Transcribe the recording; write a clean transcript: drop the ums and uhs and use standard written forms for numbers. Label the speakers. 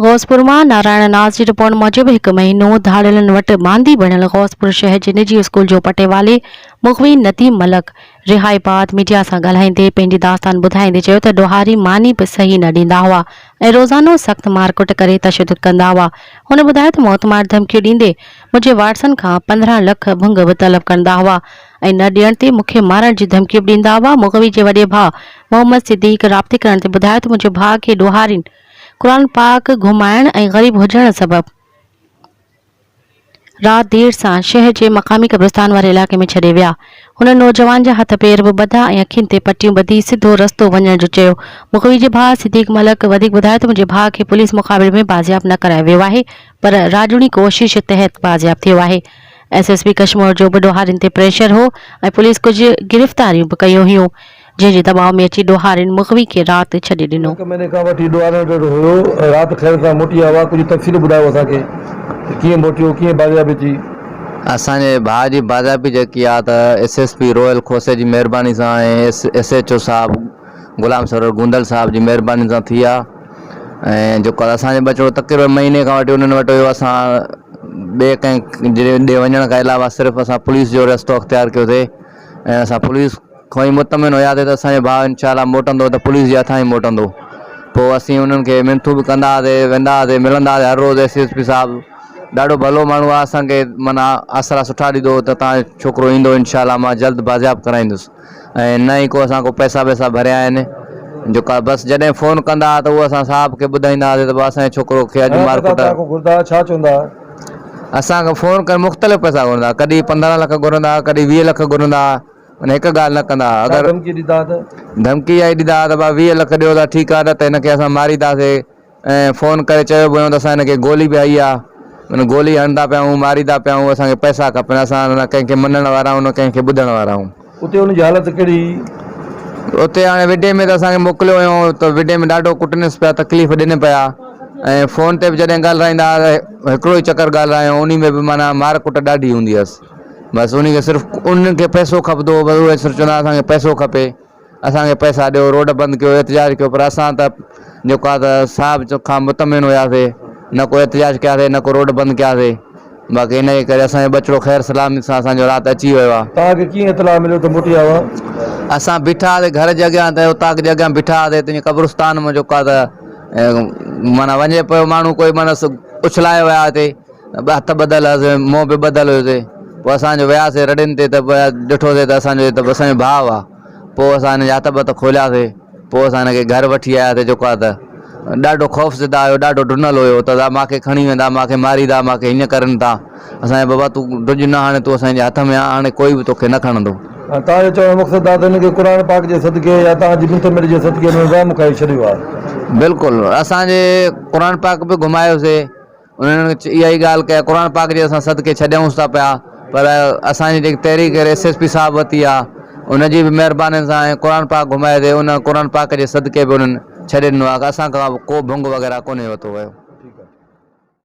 Speaker 1: غوثپور مان نارائڻ ناز جي رپورٽ موجب هڪ مهينو ڌاڙيلن وٽ باندي بڻيل غوثپور شهر جي نجي اسڪول جو پٽيوالي مغوي نديم ملڪ رهائي بعد ميڊيا سان ڳالهائيندي پنهنجي داستان ٻڌائيندي چيو ته ڏوهاري ماني به صحيح نه ڏيندا هئا ۽ روزانو سخت مارڪٽ ڪري تشدد ڪندا هئا هن ٻڌايو ته موتمار ڌمڪيون ڏيندي منهنجي وارثن کان 15 لک ڀنگ به طلب ڪندا هئا ۽ نه ڏيڻ تي مون کي مارڻ جي ڌمڪيون به ڏيندا هئا مغوي جي وڏي ڀاء محمد صديق رابطي ڪرڻ تي ٻڌايو ته منهنجي ڀاء کي ڏوهارين قرآن پاڪ گهمائڻ ۽ غريب هجڻ سبب رات دير سان شهر جي مقامي قبرستان واري علائقي ۾ ڇڏي ويا. هن نوجوان جا هٿ پير به ٻڌا ۽ اکين تي پٽيون ٻڌي سڌو رستو وڃڻ جو چيو. مغوي جي ڀاء صديق ملڪ وڌيڪ ٻڌايو ته منهنجي ڀاء کي پوليس مقابلي ۾ بازياب نه ڪرايو ويو آهي پر راڄوڻي ڪوشش تحت بازياب ٿيو آهي. ايس ايس پي ڪشمور جو به ڏوهارين تي پريشر هو ۽ پوليس ڪجهه گرفتاريون به ڪيون هيون. جنهن جي دٻاء ۾ اچي ڏوهارين مغوي کي رات ڇڏي ڏنو.
Speaker 2: هڪ مهيني کان وٺي ڏوهارين وٽ هيو، رات خير سان موٽي آيو آهي، ڪجهه تفصيل ٻڌايو اسان کي ته ڪيئن موٽيو، ڪيئن بازيابي ٿي.
Speaker 3: اسان جي ڀاء جي بازيابي جيڪي آ ته ايس ايس پي روحيل کوسي جي مهرباني سان ۽ ايس ايڇ او صاحب غلام سرور گوندل صاحب جي مهرباني سان ٿي آ ۽ جيڪو اسان جو ٻچڙو تقريبن مهيني کان وٺي انهن وٽ هيو اسان ٻئي ڪنهن ڏي وڃڻ کان علاوه صرف اسان پوليس جو رستو اختيار ڪيوسي ۽ اسان پوليس کان ئي مطمئن هياسي ته اسان جو ڀاء انشاء الله موٽندو ته پوليس جي هٿان ئي موٽندو پوء اسين انهن کي منٿون به ڪندا هئاسي ويندا هئاسي ملندا هئاسي هر روز ايس ايس پي صاحب ڏاڍو ڀلو ماڻهو آهي اسان کي معنيٰ آسرا سٺا ڏيندو هو ته توهان جو ڇوڪرو ايندو انشاء الله مان جلد بازياب ڪرائيندس ۽ نه ئي ڪو اسان ڪو پئسا وئسا ڀريا آهن جو ڪا بس جڏهن فون ڪندا هئا ته اهو اسان صاحب کي ٻڌائيندا هئاسي ته بابا اسان جي ڇوڪرو کي اڄ
Speaker 2: گهڻا پئسا
Speaker 3: مارڪوٽ
Speaker 2: توهان کان گهرندا هئا ڇا چوندا هئا؟
Speaker 3: اسان کان فون ڪري مختلف پئسا گهرندا هئا ڪڏهن 15 لک گهرندا هئا ڪڏهن 20 لک گهرندا هئا معنيٰ هڪ ڳالهه نه ڪندا هئا
Speaker 2: ڇا
Speaker 3: اگر
Speaker 2: ڌمڪي ڏيندا هئا ته؟
Speaker 3: ڌمڪي اها ئي ڏيندا هئا ته ڀاء 20 لک ڏيو ته ٺيڪ آهي نه ته هن کي اسان مارينداسي ۽ فون ڪري چيو به هيو ته اسان هن کي گولي به هنئي آهي معنيٰ گولي هڻندا پيا آهيون ماريندا پيا آهيون اسان کي پئسا کپن اسان نه ڪنهن کي مڃڻ وارا آهيون نه ڪنهن کي ٻڌڻ وارا آهيون.
Speaker 2: اتي ان جي حالت ڪهڙي هئي؟
Speaker 3: اتي هاڻي وڊي ۾ ته اسان کي موڪليو هيو ته وڊي ۾ ڏاڍو ڪٽنس پيا تڪليف ڏين پيا ۽ فون تي به جڏهن ڳالهرائيندا هئا ته هڪڙو ئي چڪر ڳالهرايو انهي ۾ به معنيٰ مار ڪٽ ڏاڍي هوندي هيس بس انهي کي صرف انهن کي پئسو کپندو هو بس اهي صرف چوندا هئا اسان کي پئسو کپي اسان کي پئسا ڏيو روڊ بند ڪيو احتجاج ڪيو پر اسان ته جيڪو آهي ته صاحب کان مطمئن هياسي نه ڪو احتجاج ڪياسي نه ڪو روڊ بند ڪياسي باقي ان جي ڪري اسان جو ٻچڙو خير سلامتي سان اسان جو رات اچي ويو آهي.
Speaker 2: توهان کي ڪيئن اطلاع مليو ته موٽي آيو آهي؟
Speaker 3: اسان بيٺا هئاسي گهر جي اڳيان ته اوطاق جي اڳيان بيٺا هئاسي تنهنجي قبرستان مان جيڪو آهي ته معنيٰ وڃي پيو ماڻهو ڪوئي معنيٰ اڇلائي ويا هتي هٿ ٻڌل هئس منهن به ٻڌل هيس پوء اسان جو وياسي رڙين تي ته ڏٺوسي ته اسان جو ته اسان جو ڀاء آهي پوء اسان هن جا هٿ ٻٿ کولياسي پوء اسان هن کي گهر وٺي آياسي جيڪو آهي ته ڏاڍو خوف زده هيو ڏاڍو ڊنل هيو ته مان کي کڻي ويندا مان کي ماريندا مان کي هيئن ڪرن ٿا اسان چيو بابا تون ڊڄ نه هاڻي تون اسان جي هٿ ۾ آ هاڻي ڪوئي به توکي نه کڻندو.
Speaker 2: توهان جو چوڻ جو مقصد آهي ته هن کي قرآن پاڪ جي صدقي يا توهان جي منٿ ميڙ جي صدقي هن وهم کائي ڇڏيو آهي.
Speaker 3: بلڪل اسان جي قرآن پاڪ به گهمايوسي انهن اها ئي ڳالهه ڪئي قرآن پاڪ جي اسان صدقي ڇڏيائونس ٿا پيا پر اسان جي جيڪي تحريڪ ايس ايس پي صاحب ورتي آهي ان جي به مهربانين سان ۽ قرآن پاڪ گهمائي تي ان قرآن پاڪ جي صدقي به انهن ڇڏي ڏنو آهي اسان کان ڪو ڀنگ وغيره ڪونهي ورتو ويو.